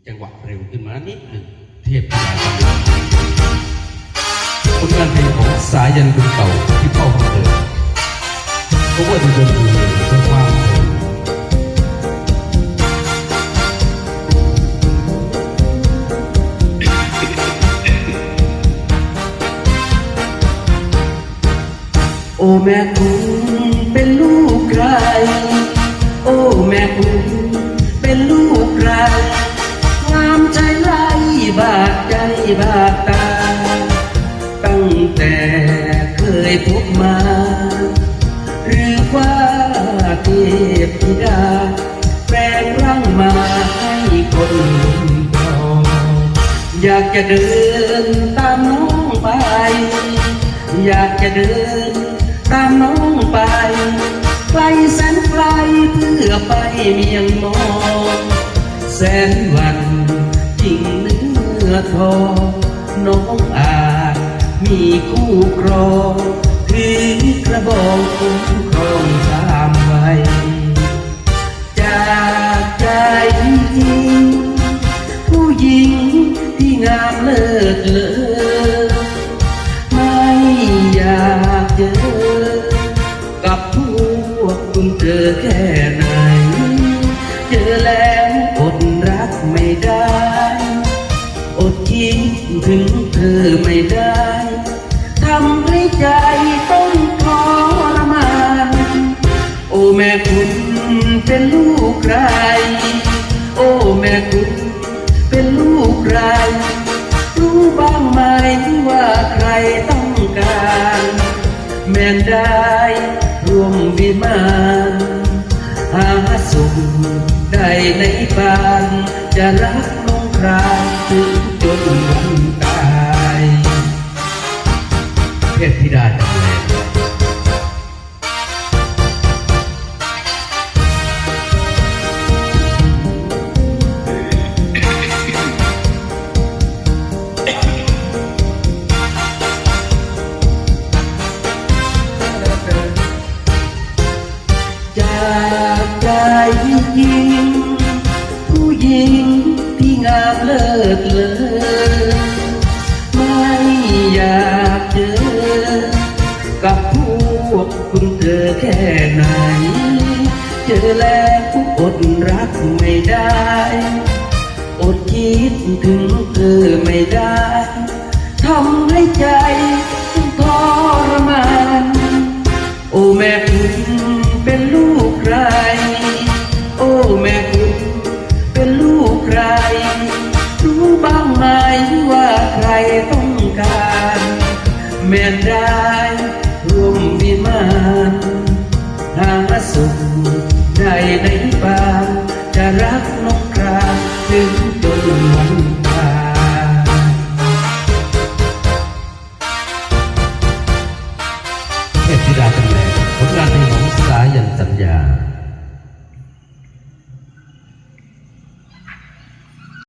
ຈັງຫວະເລັວຂຶ້ນມານິດໜຶ່ງ ເທບທິດາຈຳລາຍ. ຜົນງານເພງຂອງສາຍັນຄົນເກົ່າ ທີ່ເຜົ່າຮັກເດີ cover ໂດຍ John Blue ເພື່ອຄວາມເພງ. ໂອ້ແມ່ຄຸນເປັນລູກໃຜ ໂອ້ແມ່ຄຸນເປັນລູກໃຜ ງາມໃຈຫຼາຍບາດໃຈບາດຕາ ຕັ້ງແຕ່ເຄີຍພົບມາ ຫຼືວ່າເທບທິດາ ແປງຮ່າງມາໃຫ້ຄົນລຸມຕໍ່ ຢາກຈະເດີນຕາມນ້ອງໄປ ຢາກຈະເດີນຕາມນ້ອງໄປ ໄກແສນໄກເພື່ອໄປມຽງມອງ ແສນວັນຈິງເນື້ອທອງ ນ້ອງອາດມີຄູ່ຄຣອງ ຖືກະບອງຄຸ້ມຄອງສາມໄວ ຈາກໃຈຈິງ ຜູ້ຍິງທີ່ງາມເລີດເລີ ໄມ່ຢາກເຈີກັບພວກຄຸນເທີແຄ່ໄຫນ ເຈີແລ້ວອົດຮັກໄມ່ໄດ້ ອົດຄິດເຖິງເທີໄມ່ໄດ້ ທຳໃຫ້ໃຈຕ້ອງທໍລະມານ ໂອ້ແມ່ຄຸນເປັນລູກໃຜ ໂອ້ແມ່ຄຸນເປັນລູກໃຜ ຮູ້ບ້າງໄໝວ່າໃຜຕ້ອງການ ແມ່ນໄດ້ຮ່ວມວິມານ ຫາສຸກໄດ້ໃນປານ ຈະຮັກນ້ອງໃຜເຖິງຈົນວັນຕາຍ. ເທບທິດາຈຳແລງ. ຈາກໃຈຈິງ ຜູ້ຍິງທີ່ງາມເລີດເລີ ໄມ່ຢາກເຈີກັບພວກຄຸນເທີແຄ່ໄຫນ ເຈີແລ້ວອົດຮັກໄມ່ໄດ້ ອົດຄິດເຖິງເທີໄມ່ໄດ້ ທຳໃຫ້ໃຈທໍລະມານ ໂອ້ແມ່ຄຸນເປັນລູກໃຜ ໂອ້ແມ່ຄຸນເປັນລູກໃຜ ຮູ້ບ້າງໄໝວ່າໃຜຕ້ອງການ ແມ່ນໄດ້ຮ່ວມວິມານ ຫາສຸກໄດ້ໃນປານ ຈະຮັກນ້ອງໃຜເຖິງຈົນວັນຕາຍ. ເທບທິດາຈຳແລງ ຜົນງານເພງຂອງສາຍັນສັນຍາ.